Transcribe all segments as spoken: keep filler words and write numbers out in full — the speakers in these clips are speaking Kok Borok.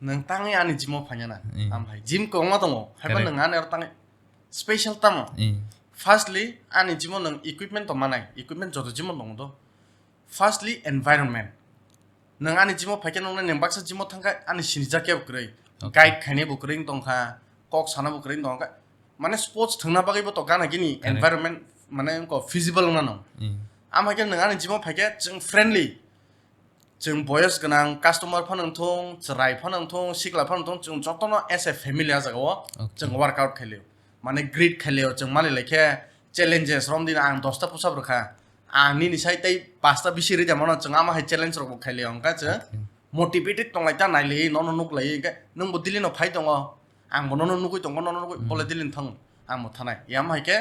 Nwng tangwi ani gym o phaina na. Eh. Am hai gym kwbangma tongo. Haiba Correct. Nwng ani aro tangwi special tamo. Eh. Firstly, ani gym o nwng equipment to manai. Equipment joto gym o tongo do. Firstly, environment. Nwng ani gym o phaikhe nwng nini baksa gym o thangkha ani sinijak khe bo kwrwi. Okay. Guide khainai bo kwrwi wng tongkha, kok sana bo kwrwi wng tongkha. Mane sports thwngna bagwi bo to gana gini Correct. Environment mane wngkha feasible wngna no. Mm. Am hai khe nwng ani gym o phaikhe chwng friendly. Chwng boyos gwnang customer phano wngthung, chwrai phano wngthung, sikla phano wngthung, chwng jotono as a family ah jaga o Okay. Chwng workout khailio. Mane greet khailio, chwng mali lai khe challenges romdino ang dosta push up rwkha. Ang nini sai tei pasta bisi rida mano chwng ama hai challenge rok bo khailio. Hwnkhe chwng Okay. Motivated tonglai ta nailai nono nuklai hwnkhe nwng bo daily no phai tongo. Ang bo nono nugui tongo, nono nugui Mm. Bole daily no thango. Ang bo thanai. Yam hai khe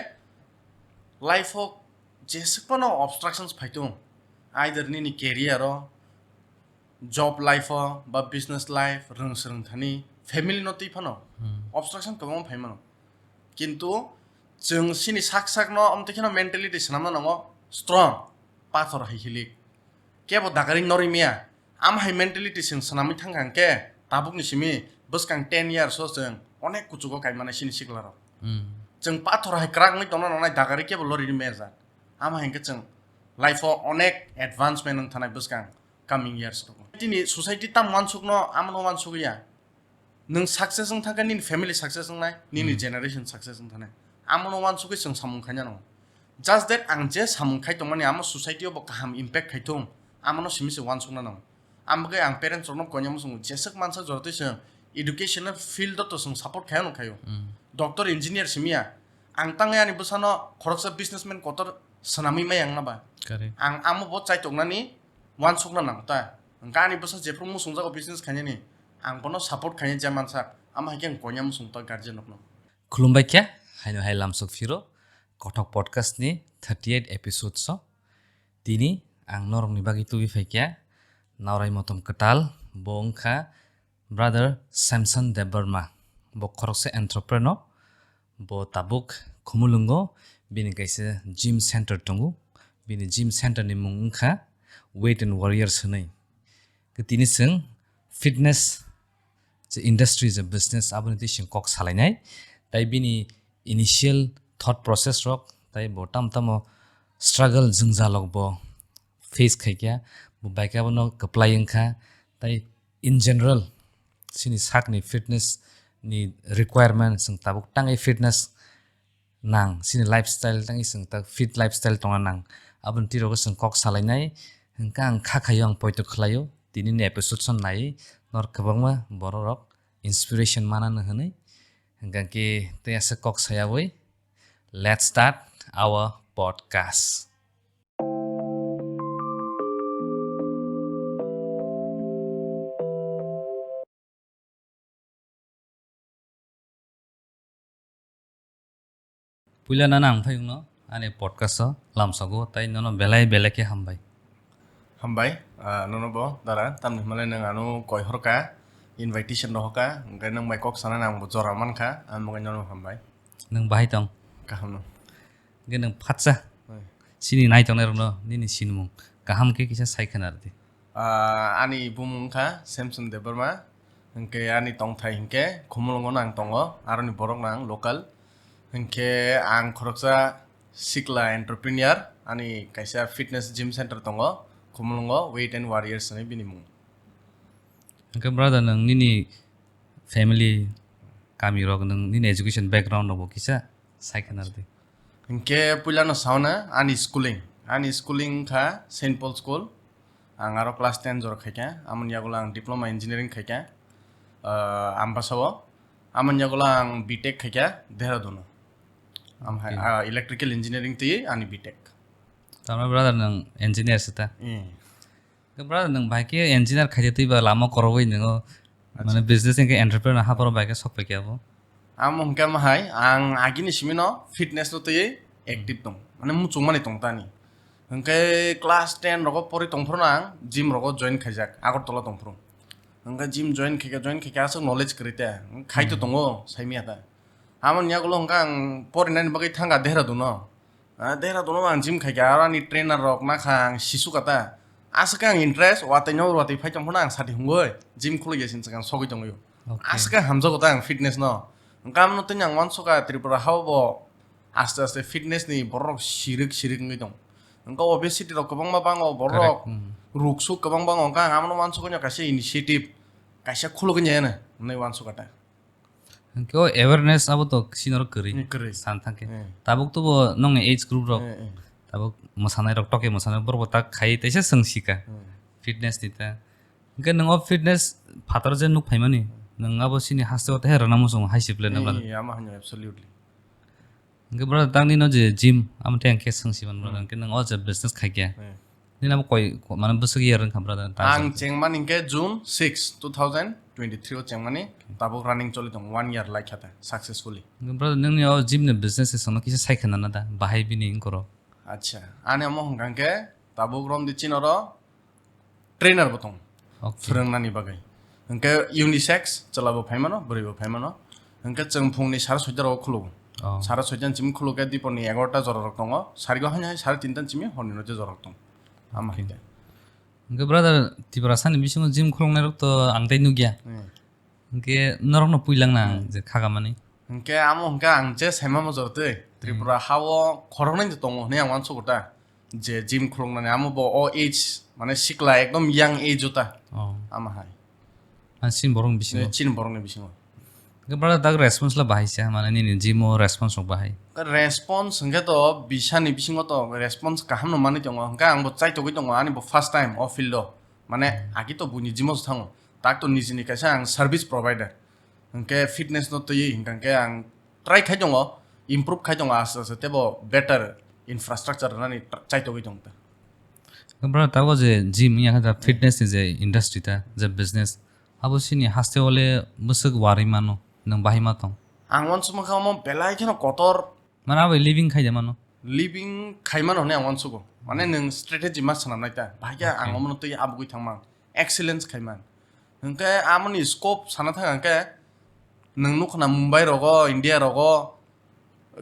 life o jeswk phano obstructions phai tong. Either nini career o, job life o, ba business life, rwng swrwng thani, family no twi phano Hmm. Obstruction kwbangma phai mano. Kintu chwng chini sak sak no amtwi kheno mentality swnamna nango strong, pathor hai hilik. Kebo dagari norwi maya. Am hai mentality chwng swnamwi thangkha hwnkhe tabukni simi bwskang ten years o chwng onek kuchugo kaimane chini sikla rok. Hmm. Chwng pathor hai kwrak wngwi tongna nangnai dagari kebo loriri maya jak. Am hai hwnkhe chwng life o onek advancement wng thanai bwskang coming years rogo. Tini society tam wansukno amono wansukya. Nwng success wng thangkhe nini family success wngnai, nini Hmm. Generation success wng thanai. Amono wansugwi chwng samung khaina nango. Just that ang je samung khai tongmani amo society o bo kaham impact khai thung, amono simi se wansukna nango. Am bagwi ang parents rokno koinai muchungo jeswk mansa joratwi chwng educational field o to chwng support khai ano khaio. Hmm. Doctor engineer simiya. Ang tangwi ani bwsano khoroksa businessman kotor swnamwi maya wngna ba. Correct. Ang amo bo chaitoknani wansukna nang ta. Hwnkhe ani bwsa jephru muchungjago business khainani, ang bono support khainai je mansak, amo hai khe ang koinai muchung ta guardian rokno. Khulumbai khe, haino hai lamsok phiro, Kothok Podcast ni thirty eight episode so. Tini ang norokni bagwi tubui phai khe, Naurai Motom Kwtal, bo wngkha Brother Samson Debbarma, bo khoroksa entrepreneur, bo tabuk Khumulwngo bini kaisa gym center tongo, bini gym center ni mung wngkha Weight and Warriors hwnwi. Tini chwng fitness je industry je business aboni twi chwng kok salainai, tai bini initial thought process rok, tai bo tam tamo struggle jwngjal rok bo face khaikha, bo bai khe abono kwplai wngkha, tai in general chini sakni fitness ni requirement, chwng tabuk tangwi fitness nang, chini lifestyle tangwi chwng tak fit lifestyle tongna nang, aboni twi rogo chwng kok salainai. Hwnkhe ang kha khaio, ang poito khlaio, tini ni episode song nai nor kwbangma borok rok inspiration manano hwnwi. Hwnkhe tei aswk kok sayawi, let's start our podcast. Puila nana ang phai wngno ani podcast o lamsogo, tai nono belai belai khe hambai. Hambai, ah, nono bo dara, tamni hwnmale nwng ano koi horka, invitation rohorka, hwnkhe nwng bai kok sanani ang bo jora mankha, ang bo nono hambai. Nwng bahai tong? Kaham no. Hwnkhe nwng phatsa. Oi. Chini nai tongnai rokno nini sinimung kaham khe kisa sai khna rwdi. Ah, ani bumung wngkha Samson Debbarma. Hwnkhe ani tongthai hwnkhe Khumulwngo no ang tongo, aroni borok no ang local. Hwnkhe ang khoroksa sikla entrepreneur, ani kaisa fitness gym center tongo, Khumulwngo Weight and Warriors hwnwi bini mung. Hwnkhe brother, nwng nini family, kami rok, nwng nini education background rok bo kisa sai khna rwdi. Hwnkhe puilano sauna ani schooling, ani schooling wngkha Saint Paul School. Ang aro class ten jora khaikha, amoni yagulo ang diploma engineering khaikha, ah, Ambasao. Amoni yagulo ang B Tech khaikha Dehradun o. Am hai, Okay. Ah, electrical engineering twi ani B Tech. Tamni brother nwng engineer se ta? Eh. Ke brother, nwng bai khe engineer khaide twi ba lama korogwi nwngo, Acha. Mane business hwnkhe entrepreneur hapharo bai khe sok paikhe abo? Amo hwnkhe ma hai, ang agini simino fitness no twi active tong, mane muchung mani tong tani. Hwnkhe class ten rogo pori tongphuru no ang gym rogo join khaijak, Agartala tongphuru. Hwnkhe gym join khaikhe, join khaikhe aswk knowledge kwrwi te, khai to Hmm. tongo, saimya ta. Amoni yagulo hwnkhe ang porinani bagwi thangkha Dehradun o. Ah, Dehradun o ang gym khaikha, aro ani trainer rok nakha ang sisu kata. Aswk ang interest, watwi no watwi phai tong phano ang sati hungwi gym khulwi ya sini swkang sogwi tongwi. Okay. Aswk ang hamjago ta ang fitness no. Hwnkhe amno tini ang uansukha Tripura hao bo aste aste fitness ni borok sirik sirik wngwi tong. Hwnkhe obesity rok kwbangma bango borok, correct, mm, ruksuk kwbang bango, hwnkhe ang amno uansukha kaisa initiative kaisa khulugwi ya hwnwi uansukha ta. Hwnkhe o awareness abo to sini oro kwrwi. Hmm, kwrwi. San thangkhe. Hmm. Tabuk to bo nongni age group rok. Hmm, hmm. Tabuk mwsanai rok, toke mwsanai borok bo tak khai teisa swng sika. Hmm. Fitness ni ta. Hwnkhe nwng o fitness phatar je nuk phaimani, nwng abo sini haste o tehe rwna muchungo hai se plan na. Hmm, brother. Hmm, ama hwnyo, absolutely. Hwnkhe brother tangni no je gym, amo tei ang khe swng siman brother, hmm, hwnkhe nwng o je business khai khe. Hmm. Nini abo koi, ko-, mane bwswk year wngkha, brother? Ta ang chengmani hwnkhe June six, two thousand twenty-three o chengmani, tabuk running choli tongo, one year laikha ta, successfully. Brother, nini o gym ni business se sono kisa sai khna na da, bahai bini wngkoro? Acha, ani omo hwnkha hwnkhe tabuk romdi chinoro trainer bo tongo. Okay. Phwrwngnani bagwi. Hwnkhe unisex, chwla bo phai mano, bwrwi bo phai mano. Hwnkhe chwng phungni sara soita rogo khulugo. Oh. Sara soita ni simi khulukhe dipor ni egarota jora rok tongo. Sarigo haino hai sare tinta ni simi horni noita jora rok tongo. Ama, okay, hai khe. Hwnkhe brother, Tiprasa ni bisingo gym khuluknai rok to ang tei nukya. Hmm. Hwnkhe norok no puilang na, hmm, je khagamani. Hwnkhe amo hwnkhe ang je saima mo jora tei Tripura, hmm, hao khoroknwi tongo hwnwi ang uansukgo ta. Je gym khuluknani amo bo o age, mane sikla ekdom young age o ta. Oh. Ama hai. Mane chini borok ni bisingo. Eh, chini borok ni bisingo. Hwnkhe brother, tak response la bahai se, mane nini gym o response rok bahai. Response hwnkhe to bisa ni bisingo to response kaham no manwi tongo. Hwnkhe ang bo chaitogwi tongo, ani bo first time o field o. Mane, hmm, agi to buini gym o se thango. Tak to nijini kaisa ang service provider. Hwnkhe fitness no twiwi hwnkhe ang try khai tongo, improve khai tongo aste aste, tebo better infrastructure rwnani tr-, chaitogwi tongo ta. Bro, tabuk je gym wngya khe da, fitness ni je industry ta, je business, abo sini haste o le bwswk warwi mano, nwng bahai ma tong? Ang uansukma khe omo belai kheno kotor. Mane abo living khai de mano? Living khai mano hwnwi ang uansugo. Mane nwng strategy ma swnamnai ta. Bahai khe ang, okay, omono twi abugwi thangmang. Excellence khai man. Hwnkhe amoni scope sana thang hwnkhe nwng nukha na Mumbai rogo, India rogo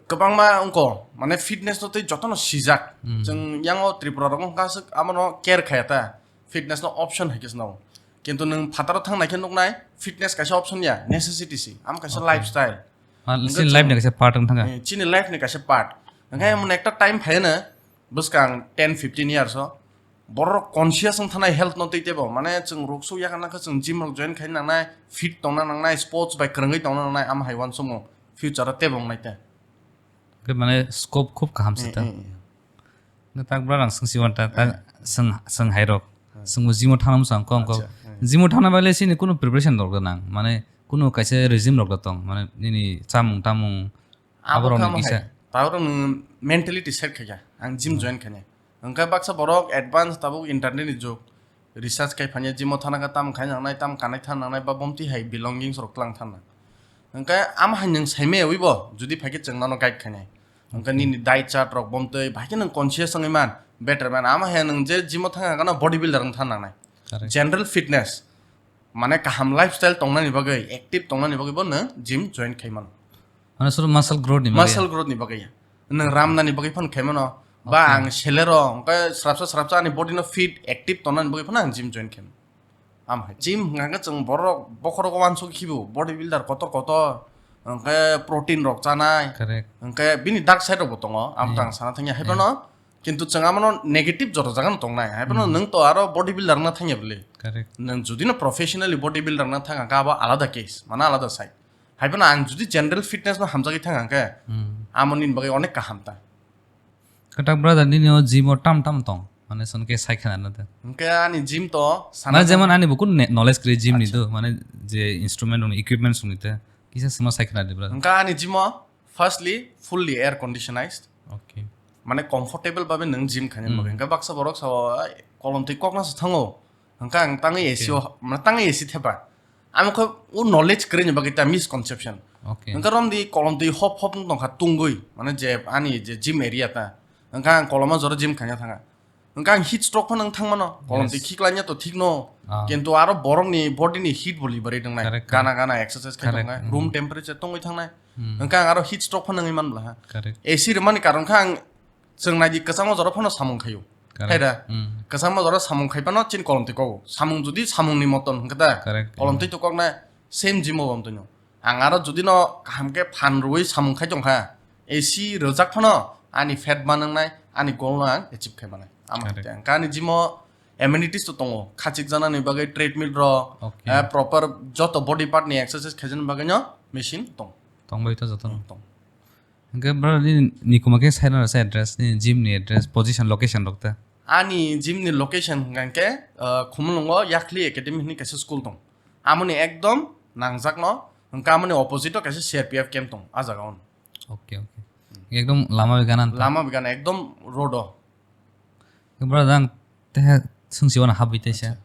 kwbangma wngkha. Mane fitness no twi jotono sijak. Hmm. Chwng yango Tripura rogo hwnkha aswk amono care khaya ta. Fitness no option hai khe swnao. Kintu nwng phataro thang nai khe nuknai fitness kaisa option ya, necessity si. Amo kaisa, okay, lifestyle. Ah, hwnkhe chini life ni kaisa part wng thangkha. Eh, chini life ni kaisa part. Hwnkhe, hmm, emon ekta time phai no, bwskang ten fifteen years o, borok conscious wng thanai health no twi tebo. Mane chwng ruksuk yakha nangkha, chwng gym rok join khai nangnai, fit tongna nangnai, sports bai kwrwngwi tongna nangnai, amo hai uansukmung future o tebo wngnai ta. Hwnkhe mane scope khub kaham se ta. Eh, eh, eh. Hwnkhe tak bwrang swng si uan ta, ta, eh, swng, swng hai rok. Eh. Swngbo gym o thangna mwsang kok kok. Acha, eh. Gym o thangna bai le sini kunu preparation rok da nang. Mane kunu kaisa regime rok da tong. Mane nini chamung tamung. Abo aborok ni kamo kisa hai. Tabuk nwng mentality set khaikha. Ang gym, hmm, join khainai. Hwnkhe baksa borok advance tabuk internet ni jug. Research khai phanya gym o thana khe tam khai nangnai, tam kanai thana nangnai, ba bomti hai belongings rok tlang thana. Hwnkhe ama hai nwng saimaya wi bo, jodi phai khe chwng nono guide khainai. Hwnkhe, okay, nini diet chart rok bomtwi, bahai khe nwng conscious wngwi man, better man. Ama hai nwng je gym o thang khe no bodybuilder wng thang nangnai. Correct. General fitness, mane kaham lifestyle tongnani bagwi, active tongnani bagwi bo nwng gym join khai mano. Mane suru muscle growth ni bagwi. Muscle growth ni bagwi. Nwng, okay, ramnani bagwi phano khai mano. Ba, okay, ang selero, hwnkhe srapsa srapsa ani body no fit, active tongnani bagwi phano ang gym join khai mano. Am hai. Gym hwnkha khe chwng borok bokhorok uansuk khibo, body builder kotor kotor, hwnkhe protein rok chanai. Correct. Hwnkhe bini dark side rok bo tongo, am, yeah, tang sana thangya. Hai, yeah, phano, kintu chwng amono negative joto jaga no tongnai. Hai phano, mm, nwng to aro body builder wngna thangya bwle. Correct. Nwng jodi no professionally body builder wngna thang kha, abo alada case, mane alada side. Hai phano ang jodi general fitness no hamjagwi thang kha, hmm, amo nini bagwi onek kaham ta. Kwtak brother, nini o gym o tam tam tong, mane son khe sai khana na da. Hwnkhe ani gym to sana. Mane jemon ani bo kun ne-, knowledge kwrwi gym ni. Acha. Do, mane je instrument rok, equipments rok ni te kisa sima sai khana di brother. Hwnkhe ani gym o firstly fully air conditionized. Okay. Mane comfortable babe nwng gym khaina, hmm, bagwi. Hwnkhe baksa borok sao, "Ai, kolom twi kok na se thango." Hwnkhe ang tangwi, okay, A C o, mane tangwi A C thepa. Amo khe o knowledge kwrwini bagwi ta misconception. Okay. Hwnkhe romdi kolom twi hop hop wng tongkha tungwi, mane je ani je gym area ta. Hwnkhe ang koloma jora gym khaina thanga. Hwnkhe ang heat stroke phano wng thangmano. Kolom twi, yes, khiklanya to thikno. Ah. Kintu aro borokni body ni heat bo libar tongnai. Correct, correct. Gana gana exercise khai, correct, tongnai. Hmm. Room temperature tongwi thangnai. Hmm. Hwnkhe ang aro heat stroke phano wngwi manbla ha. Correct. A C rwmani karon khe ang chwng naidi kwchangma jora phano samung khaio. Correct. Hai da? Hmm. Kwchangma jora samung khai phano chini kolom twi kogo. Samung jodi samungni moton hwnkhe da, correct, kolom twi to koknai, same gym o bo tongno. Ang aro jodi no kaham khe phan rwui samung khai tong kha, A C rwjak phano ani fat banangnai, ani goal no ang achieve khai manai. Ama, correct, hwnkhe ani gym o amenities to tongo, khachik janani bagwi treadmill rok, okay, eh, proper joto body part ni exercise khaijani bagwi no machine tong. Tongbai to joto no. Hmm, tong. Hwnkhe bro, nini nikuma khe saina rwsa address, nini gym ni address, position, location rok ta? Ani gym ni location hwnkha khe, uh, Khumulwngo Yakhli Academy hwnwi kaisa school tong. Amoni ekdom nangjakno, hwnkhe amoni opposite o kaisa C R P F camp tong, a jaga o. Okay, okay. Ekdom lama bai gana ta? Lama bai gana, ekdom road o. Bro, jang teha sungsi wana habwi teisa.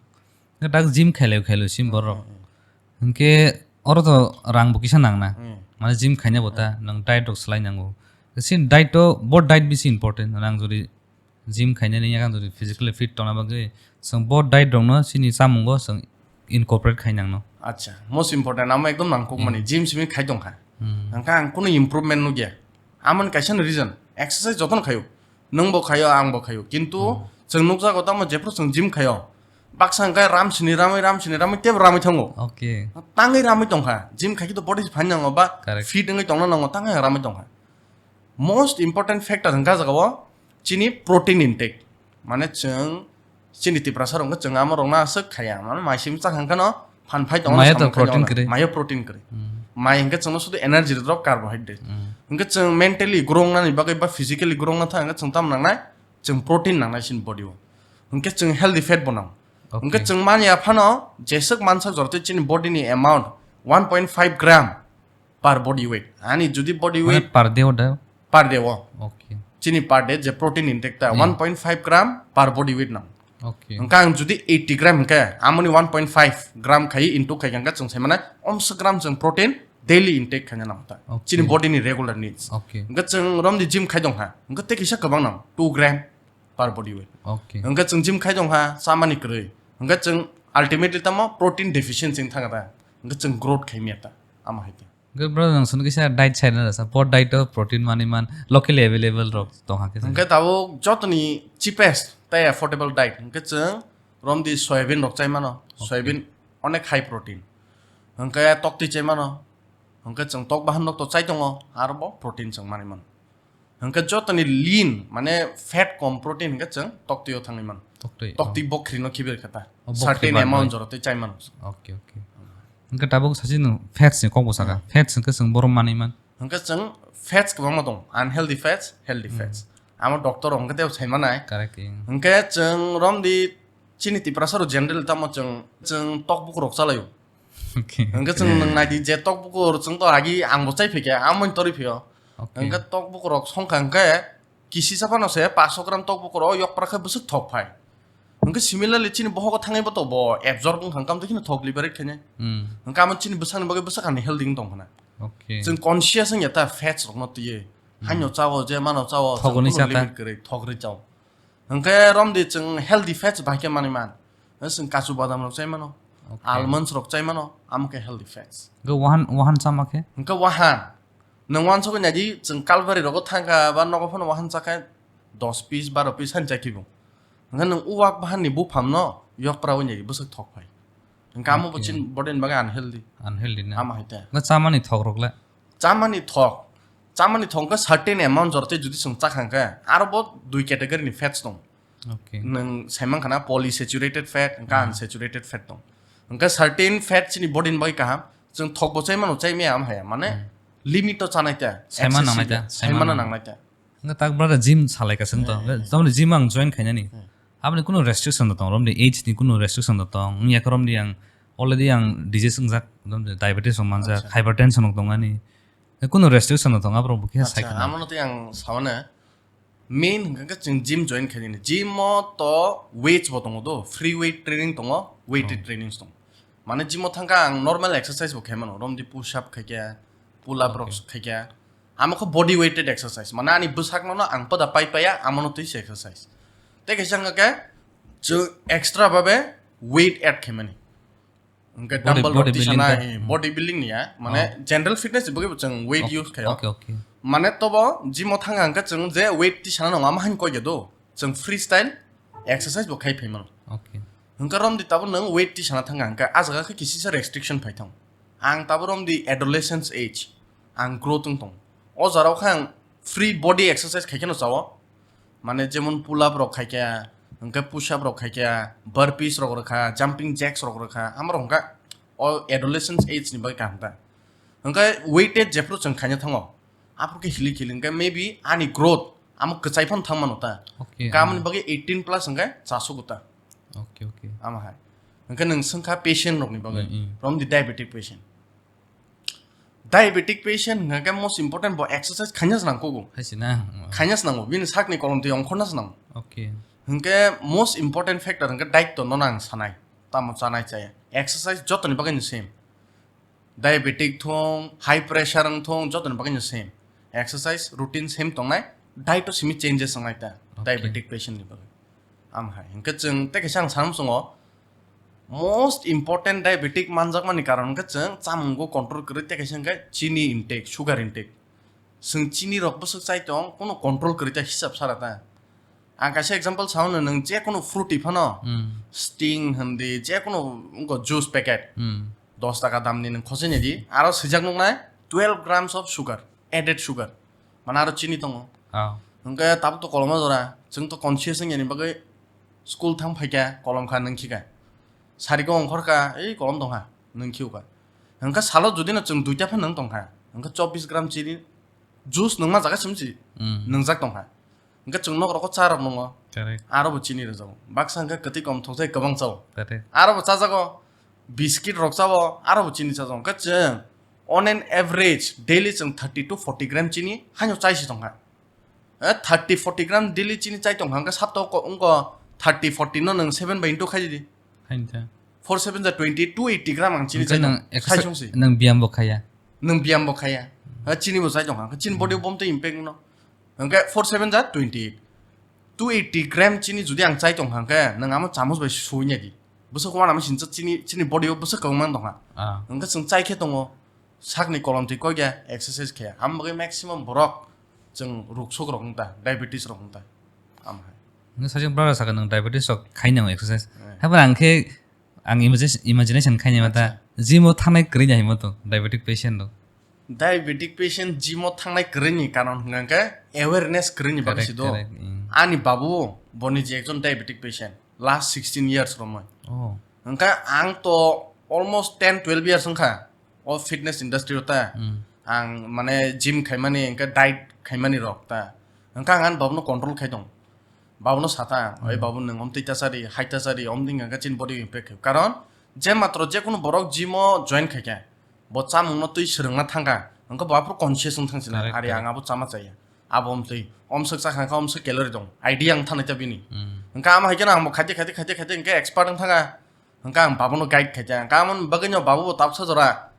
Acha. Dak gym khailai khailai sim borok. Hmm, hmm, hmm. Hwnkhe oro to rang bo kisa nang na. Hmm. Mane gym khaina bo ta, hmm, nang diet rok slai nango. Sin diet to, bo diet bisi important. Nang jodi gym khaina ni yakang jodi physically fit tongna bagwi, chwng bo diet rok no sini chamungo chwng incorporate khai nang no. Acha, most important, amo ekdom nangkuk mani, hmm, gym simi khai tong kha. Hmm. Hwnkhe ang kunu improvement nukya. Amoni kaisa no reason, exercise jotono khaio. Nwng bo khaio, ang bo khaio. Kintu, hmm, chwng nukjago tamo jephru chwng gym khaio. Baksa hwnkhe ram sini ramwi, ram sini ramwi, tebo ramwi thango. Okay. Tangwi ramwi tong kha. Gym khai khe to body se phan nango ba, correct, fit wngwi tongna nango, tangwi ramwi tong kha. Most important factor hwnkha jaga o chini protein intake. Mane chwng chini Tiprasa rok hwnkhe chwng amo rok no aswk khaya. Mane mai simi chakha hwnkhe no phan phai tongo, maya to samung khai protein tongo. Kwrwi. Maya protein kwrwi. Hmm. Mai hwnkhe chwngno sudu energy rwjak carbohydrate. Hmm. Hwnkhe chwng mentally grow wngnani bagwi ba physically grow wngna thang hwnkhe chwng tamo nangnai? Chwng protein nangnai chini body o. Hwnkhe chwng healthy fat bo nang. Okay. Hwnkhe chwng manya phano jeswk mansak jora tei chini body ni amount one point five gram per body weight. Ani jodi body weight, mane per day o da? Per day o. Okay. Chini per day je protein intake ta, hmm, one point five gram per body weight nang. Okay. Hwnkhe ang jodi eighty gram hwnkhe, amoni one point five gram khai into khai hwnkhe chwng sai mane omsa gram chwng protein daily intake khaina nang ta. Okay. Chini body ni regular needs. Okay. Hwnkhe chwng romdi gym khai tong kha, hwnkhe tei kisa kwbang nang, two gram per body weight. Okay. Hwnkhe chwng gym khai tong kha, chamani kwrwi. Hwnkhe chwng ultimately tamo protein deficiency wng thang kha ta. Hwnkhe chwng growth khai maya ta. Ama hai ta. Hwnkhe bro, nwng swn kisa diet sai na rwsa, bo diet o protein manwi man, locally available rok tong ha khe. Hwnkhe tabuk jotoni cheapest tei affordable diet hwnkhe chwng romdi soyabin rok chai mano. Okay. Soyabin onek high protein. Hwnkhe toktwi chai mano. Hwnkhe chwng tok bahan rok to chai tongo, aro bo protein chwng manwi mano. Hwnkhe jotoni lean, mane fat kom protein hwnkhe chwng toktwi o thangwi mano. Toktwi, toktwi, oh, bo khri no khibi rwkha ta. Oh, bo certain khri amount bagwi. Jora tei chai mano. Okay, okay. Hwnkhe tabuk sachi nwng fats ni kok bo saka. Hmm. Fats hwnkhe chwng borom manwi man. Hwnkhe chwng fats kwbangma tong, unhealthy fats, healthy, hmm, fats. Amo doctor rok hwnkhe tei sai manai. Correct, yeah. Hwnkhe chwng romdi chini Tiprasa rok generally tamo chwng, chwng tok bukur rok chalaio. Okay. Hwnkhe chwng nwng naidi je tok bukur chwng to agi ang bo chai phikha, amoni torwi phio. Okay. Hwnkhe tok bukur rok songkha hwnkhe kisisa phano se paanch gram tok bukur o yok pra khe bwswk thok phai. Hwnkhe similarly chini bohogo thangwi bo to bo absorb wngkha, hwnkhe thok liberate khainai. Hmm. Hwnkhe amo chini bwsakni bagwi bwswk ani healthy wng tong khna. Okay. Chwng conscious wngya ta fats rokno twiwi. Hmm. Haino chao, je mano chao, thok chwng hwnwi kunu cha ta? Limit kwrwi thok rwi chao. Hwnkhe romdi chwng healthy fats bai khe manwi man. Chwng kachu badam rok chai mano, okay, almonds rok chai mano, amo khe healthy fats. Hwnkhe wahan, wahan chama khe? Hwnkhe wahan. Nwng wansugwi naidi, chwng Kalbari rogo thangkha ba nogo phano wahan chakhe dos piece, baro piece han chai kibung. Hwnkhe nwng uwak bahan ni buphang no yok pra wi naidi bwswk thok phai. Hwnkhe amo bo, okay, chini body ni bagwi unhealthy. Unhealthy na? Ama hai te. Hwnkhe chamani thok rok le? Chamani thok. Chamani thok hwnkhe certain amount jora tei jodi chwng chakha hwnkhe aro bo dui category ni fats tong. Okay. Nwng sai mankha na polysaturated fat, hwnkhe, hmm, unsaturated fat tong. Hwnkhe certain fat chini body ni bagwi kaham. Chwng thok bo chai mano, chai maya, am haya. Mane, hmm, limit o chanai ta. Sai ma nangnai ta, excessive, sai ma sai ma nangnai ta. Hwnkhe tak brother gym salai ka chwng to. Hmm, hmm, hmm. Tamoni gym ang join khainani. Hmm. Aboni kunu restriction da tong, romni age ni kunu restriction da tong. Wngya khe romni ang already ang disease wngjak, romni diabetes rok manjak, acha, hypertension rok tong ani. Kunu restriction da tong, aborok bo khe, acha, sai khna. Amono tei ang sawane main hwnkhe chwng gym join khainani. Gym o to weights bo tongo do, free weight training tongo, weighted, oh, trainings tongo. Mane gym o thangkha ang normal exercise bo khaimano, romdi push up khaikha, pull up rok, okay, khaikha. Amo khe body weighted exercise. Mane ani bwsakno no ang poda pai paiya, amono twi se exercise. Tei kaisa wngkha khe chwng extra babe weight add khaimani. Hwnkhe body, dumbbell rok body twi building sana, khe? Hmm. Body building ni ya, mane, oh, general fitness ni bagwi bo chwng weight, ok-, use khaio. Okay, okay. Mane tobo gym o thang hwnkhe chwng je weight twi sana nango, amo haino koi ya do. Chwng freestyle Exercise bo khai phaimano. Okay. Hwnkhe romdi tabuk nwng weight tisana thangkha, hwnkhe a jaga khe kisisa restriction phai thang. Ang tabuk romdi adolescence age, ang growth wng tong. O jora o khe ang free body exercise khai kheno chao. Mane jemon pull up rok khai kha, hwnkhe push up rok khai kha, burpees rok rwkha, jumping jacks rok rwkha, amorok hwnkha o adolescence age ni bagwi kaham ta. Hwnkhe weighted jephru chwng khaina thango, aphuru khe hilik hilik hwnkhe maybe ani growth amo kwchai phano thang mano ta. Okay. Hwnkhe amoni bagwi eighteen plus hwnkhe chasugo ta. Okay, okay. Amo hai. Hwnkhe nwng swngkha patient rokni bagwi. Mm, mm. From the diabetic patient. Diabetic patient hwnkhe most important bo exercise khaina se nang kugo. Hai se na. Khaina se nango, bini sakni kolom twi ongkhorna se nango. Okay. Hwnkhe most important factor hwnkhe diet to nono ang sanai. Tamo chanai chaya. Exercise jotoni bagwi no same. Diabetic thung, high pressure wng thung, jotoni bagwi no same. Exercise routine same tongnai, diet o simi changes wngnai ta. Okay. Diabetic patient ni bagwi. Am hai. Hwnkhe chwng tei kaisa ang sanam sungo, most important diabetic manjakmani karon hwnkhe chwng chamungbo control kwrwi tei kaisa hwnkhe chini intake, sugar intake. Chwng chini rok bwswk chai tong, kono control kwrwi ta hisab sara ta. Ang kaisa example sao no, nwng je kono fruity phano, Hmm. Sting hindi, je kono wngkha juice packet, Hmm. dos taka damni nwng khosai naidi, aro swijak nuknai twelve grams of sugar, added sugar, mane aro chini tongo. Ah. Hwnkhe tabuk to koloma jora, chwng to conscious wngya ni bagwi school thang phaikha, kolom kha nwng khika, sarigo ongkhorkha, ei kolom tongkha, nwng khiukha. Hwnkhe salo jodi no chwng duita phano nwng tongkha, hwnkhe chobbish gram chini juice nwngma jaga simsi Hmm. nwngjak tongkha. Hwnkhe chwng nok rok cha rok nwngo, Correct. Aro bo chini rwjago. Baksa hwnkhe kwtwi kom thokjai kwbang chao. Correct. Aro bo chajago, biscuit rok chao, aro bo chini chajago. Hwnkhe chwng on an average daily chwng thirty to forty gram chini haino chai si tongkha. Eh, thirty forty gram daily chini chai tongkha, hwnkhe saptao ko-, wngko thirty forty no nwng seven by into khai di. Hain ta. Four seven ja twenty, two eighty gram ang chini Hwnkhe chai nang tong-, khai songsi. Nang biyam bo khaya. Nwng biyam bo khaya. Ha, chini bo chai tongkha. Hwnkhe chini body o bomtwi impact no. Hwnkhe four seven ja twenty eight. Two eighty gram chini jodi ang chai tongkha hwnkhe nwng amo chamus bai sui nai di. Bwswk wana mo sincha chini, chini body o bwswk kwbangma tongkha. Ah. Hwnkhe chwng chai khe tongo. Sakni kolom twi koi khe exercise khe. Am bagwi maximum borok chwng ruksok rok wngta, diabetes rok wngta. Am hai. Nang sajak brother saka nang diabetes rok khaina exercise. Eh. Haba ang khe ang imagine-, imagination khaina mata gym o thangnai kwrwi nai himo to diabetic patient rok. Diabetic patient gym o thangnai kwrwini karon hwnkha khe awareness kwrwini bagwi Correct, si do. Correct, mm. Ani babu boni je ekjon diabetic patient last sixteen years romoi. Oh. Hwnkha ang to almost ten twelve years wngkha o fitness industry o ta. Mm. Ang mane gym khaimani hwnkha diet khaimani rok ta. Hwnkha ang ani babuno control khai tong. Babuno sata, "Oi babu, nwng omtwi ta chari, hai ta chari, omtwi hwnkha khe chini body impact khe." Karon je matro je kunu borok gym o join khaikha, bo chamungno twi swrwngna thangkha, hwnkhe bo aphuru conscious wng thangsinai, Correct, "Ari, correct. Ang abo chama chaya, abo omtwi, omswk chakha khe omswk calorie tong, idea wng thanai ta bini." Mm. Hwnkhe amo hai kheno ang bo khaite khaite khaite khaite hwnkhe expert wng thangkha, hwnkhe ang babuno guide khaikha, hwnkhe amoni bagwino babu bo tabsa jora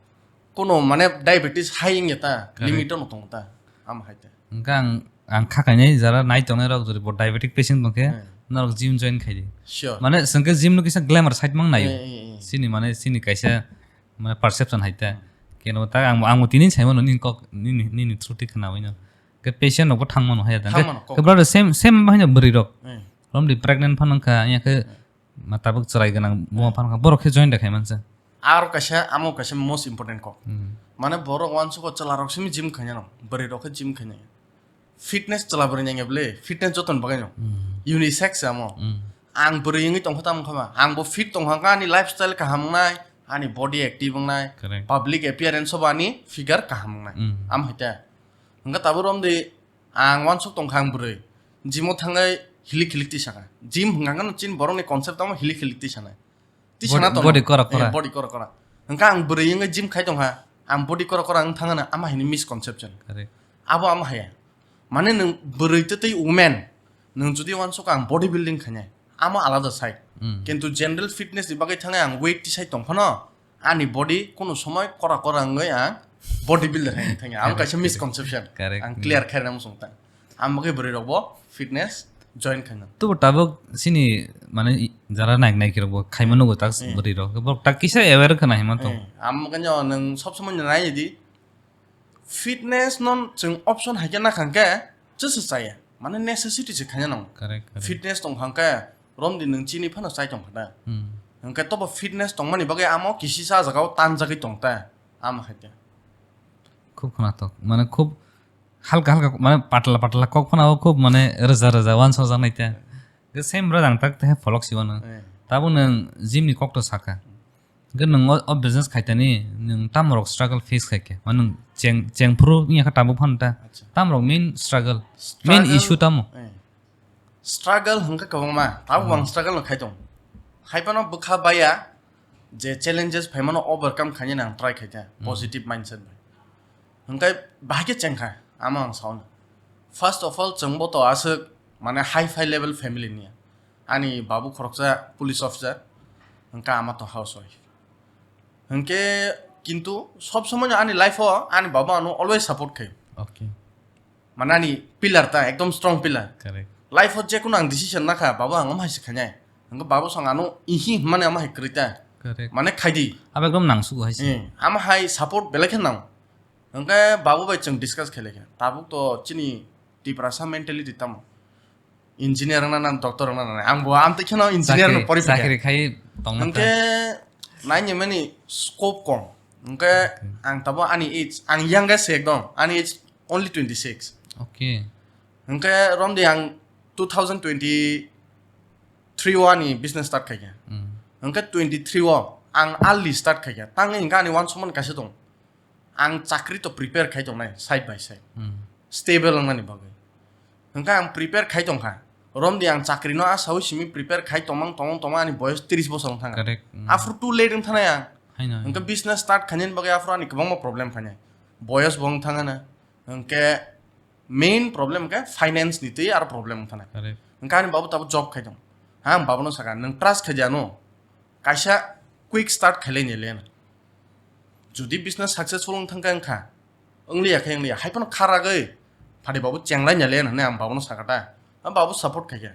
kunu mane diabetes high wngya ta, Correct. Limit o no tongo ta, amo hai ta. Hwnkhe ang, ang kha kainai jara nai tongnai rok jori bo diabetic patient tongkhe Hmm. norok gym join khai di. Sure. Mane swngkhe gym no kisa glamour side mang nayo. Eh, eh, eh. Sini mane sini kaisa mane perception hai ta. Keno ta ang, ang tini sai mano nini kok nini, nini through twi khnawi no. Ke patient rok bo thang mano hai ta. Thang mano, kok. Ke brother same, same hai no bwrwi rok. Eh. Romdi pregnant phano kha, ya khe ma tabuk chwrai gwnang buma phano kha. Borok khe join da khai mansa. Aro kaisa, amo kaisa most important kok. Hmm. Mane borok uansukgo chwla rok simi gym khainai no, bwrwi rok khe gym khainai. Fitness chwla bwrwi nangya bwle, fitness joto ni bagwi no. Hmm. Unisex se amo. Hmm. Ang bwrwi wngwi tongkha tamo kha ma. Ang bo fit tongkha, ani lifestyle kaham wngnai, ani body active wngnai, Correct. Public appearance o bo ani figure kaham wngnai. Hmm. Am hai ta. Hwnkhe tabuk romdi ang uansuk tongkha ang bwrwi. Gym o thangwi hilik hilik twi saka. Gym hwnkha khe chini borok ni concept tamo hilik hilik twi sanai. Twi Body, sana tongo. Body kora kora. Eh, body kora kora. Hwnkhe ang bwrwi wngwi gym khai tongkha. Ang body kora kora wng thangano ama hini misconception. Correct. Abo ama haya. Mane nwng bwrwi tei tei women, nwng jodi uansuk ang body building khainai, amo alada side. Hmm. Kintu general fitness ni bagwi thangwi ang weight tisai tongphano, ani body kunu somoi kora kora wngwi ang body builder hai thangya. Amo Correct, kaisa correct. Misconception. Correct. Ang clear khaina muchung ta. Amo khe bwrwi rok bo fitness join khaina. Tubo tabuk sini mane i-, jara naik naik rok bo khaima nugo tak Hmm. bwrwi rok. Borok tak kisa aware khana hima to. Eh, amo khe nwng sob somoi nai di. Fitness no chwng option hai khe nakhang khe chwsa chaya. Mane necessity se khaina nang. Correct, correct. Fitness tong hang khe Romdi nwng chini phano chai tong kha da. Hmm. Hwnkhe tobo fitness tongmani bagwi amo kisisa jagao tanjagwi tong ta. Amo hai te. Khub khwnathok. Mane khub halka halka, mane patla patla kok phano khub mane rwja rwja wansokjak nai te. The same bro ang tak te pholok siwano. Eh. Tabo nwng gym ni kok to saka. Hwnkhe nwng o, o business khaitani nwng tamrok struggle face khaikhe. Mane nwng cheng, cheng phuru wngya kha tabuk phano ta. Acha. Tamrok main struggle, main Struggle. Issue tamo. Eh. Struggle hwnkhe kwbangma, tabuk ang struggle no khai tong. Hai phano bwkha baya je challenges phaimano overcome khainani ang try khaikha, positive mindset bai. Hwnkhe bahai khe chengkha, amo ang sauna. First of all, chwngbo to aswk mane high fi level family niya. Ani babu khoroksa police officer, hwnkhe ama to housewife. Hwnkhe kintu sob somoi no ani life o ani babu ano always support khaio. Okay. Mane ani pillar ta, ekdom strong pillar. Correct. Life o jekunu ang decision nakha, babu ang omo hai se khainai. Hwnkhe babu song ano ihi hwnmani omo hai kwrwi ta. Correct. Mane khaidi. Abo ekdom nangsugo hai se. Eh, amo hai support belai khe nang. Hwnkhe babu bai chwng discuss khailai kha. Tabuk to chini Tiprasa mentality tamo. Engineer wngna na, doctor wngna na. Ang bo amtwi kheno engineer no pori phai kha. Chakri khai tongma ta. Hwnkhe naini mani scope kom. Hwnkhe ang tabo ani age, ang youngest ekdom, ani age only twenty six. Okay. Hwnkhe romdi ang two thousand twenty three o ani business start khaikha. Hmm. Hwnkhe twenty three o ang early start khaikha. Tangwi hwnkhe ani uansukmani kaisa tong. Ang chakri to prepare khai tongnai side by side. Hmm. Stable wngnani bagwi. Hwnkhe ang prepare khai tongkha. Romdi ang chakri no asawi simi prepare khai tongmang tongmang tongmang ani boyos tris bosor wngthang. Correct. Hmm. After too late wngthanai ang. Haino, haino. Hwnkhe business start khainani bagwi after ani kwbangma problem phainai. Boyos bo wngthang ano. Hwnkhe main problem khe finance ni twi aro problem wngthana. Correct. Hwnkhe ani babu tabuk job khai tong. Ha, ang babuno saka, "Nwng trust khai di ano. Kaisa quick start khailai ni le." Jodi business successful wng thangkha wngkha, wngliya khe wngliya, hai phano kharagwi phadi babu chenglai ni le hwnwi ang babuno saka ta. Ang babu support khaikha.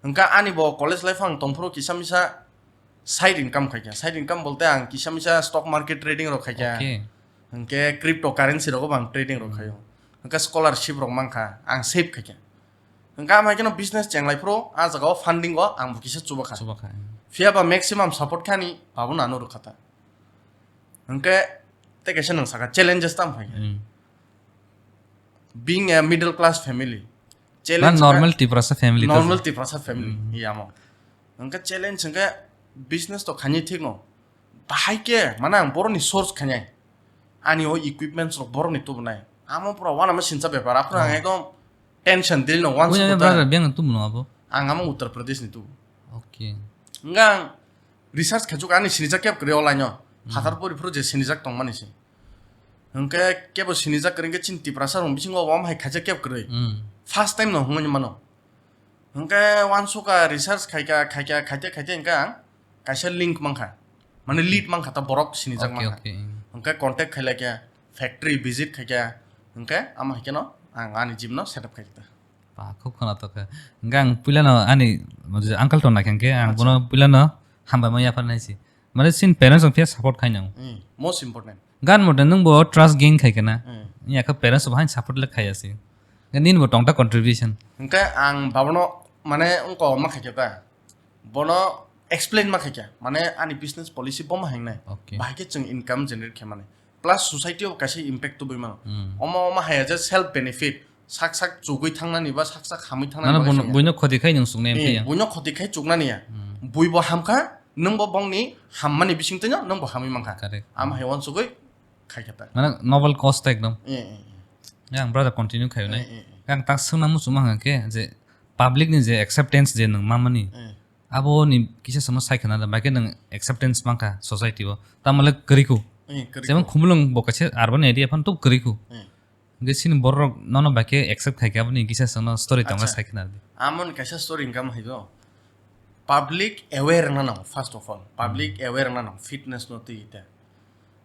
Hwnkhe ani bo college life ang tongphuru kisa misa side income khaikha. Side income bolte ang kisa misa stock market trading rok khaikha. Okay. Hwnkhe cryptocurrency rogo bo ang trading rok khaio. Hwnkhe scholarship rok mankha, ang save khaikha. Hwnkhe amai kheno business chenglai phuru, ah jagao funding o ang bo kisa chubakha. Chubakha. Phiya ba maximum support khani babuno ano rwkha ta. Hwnkhe tei kaisa nwng saka challenges tamo phai kha. Hmm. Being a middle class family. Ba challenge normal hwnkhe Tiprasa family to normal se. Tiprasa family. Hmm. Yamo. Hwnkhe challenge hwnkhe business to khaini thik no. Bahai khe, mane ang boroni source khainai. Ani o equipments rok boroni tubunai. Amo pura wana ma sincha bepar. Aphuru ang ekdom tension dil no wan. Kuya sukuta brother beng tu muno abo. Ang amo Uttar Pradesh ni tubu. Okay. Hwnkhe ang research khaijak ani sinijak keb kwrwi o line o. Hmm. Phatar pori phuru je sinijak tongmani se. Hwnkhe kebo sinijak kwrwi hwnkhe chini Tiprasa rok bisingo wam hai khaijak keb kwrwi. Hmm. First time no hwnwi mano. Hwnkhe wansukha research khaikha, khaikha, khaite, khaite hwnkhe ang kaisa link mankha. Mane lead mankha ta borok sinijak okay, mankha. Okay. Hwnkhe contact khailaikha, factory visit khaikha, hwnkhe amo haikhe no ang ani gym no setup khaikha ta. Ba, khub khwnathok kha. Hwnkhe ang puilano ani uncle tong naikha hwnkhe ang acha. Bono puilano hambai ma yapharnai si. Mane sin parents rok phiya support khainai. Hmm, most important. Gan mote nwng bo trust gain khai kana. Hmm. Yakha parents bo hain support le khaya si. Nini bo tongta contribution. Hwnkhe ang babono mane wngko ma khaikha ta. Bono explain ma khaikha. Mane ani business policy bo ma hingnai. Okay. Bahai khe chwng income generate khe mani. Plus society o kaisa impact tubui mano. Hmm. Omo omo haya je self benefit. Sak sak chugui thangnani ba sak sak hamui thangnani. Mane ba bono, kaisa boino khoti khai nwng suknai eh, amphiya. Boino khoti khai chuknani ya. Hmm. Bui bo hamkha, nwng bo bongni hammani bisingtwi no nwng bo hamui mankha. Correct. Am hai wansugui khaikha ta. Mane noble cause ta ekdom. Eh, eh, eh. Ya, ang brother continue khayo nai. Eh, eh, eh. Ang tak swngna muchungma hwnkha khe je public ni je acceptance je nwng mamani. Eh. Abo ni kisa sama sai khana da, bai khe nwng acceptance mankha society o. Tamale kwrwi khu. Eh, kwrwi khu. Jemon Khumulwng bo kaisa urban area phan to kwrwi khu. Eh. Hwnkhe chini borok nono bai khe accept khai khe aboni kisa chwngno story tongkha acha. Sai khna di. Amoni kaisa story hwnkha hai do. Public aware wngna nango first of all. Public hmm. Aware wngna nango fitness no twi te.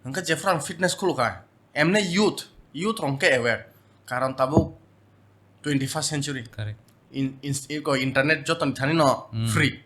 Hwnkhe jephru ang fitness khulukha, emne youth, youth rok hwnkhe aware. Karon tabuk twenty first century. Correct. In, in, iko internet jotoni thani no hmm. Free.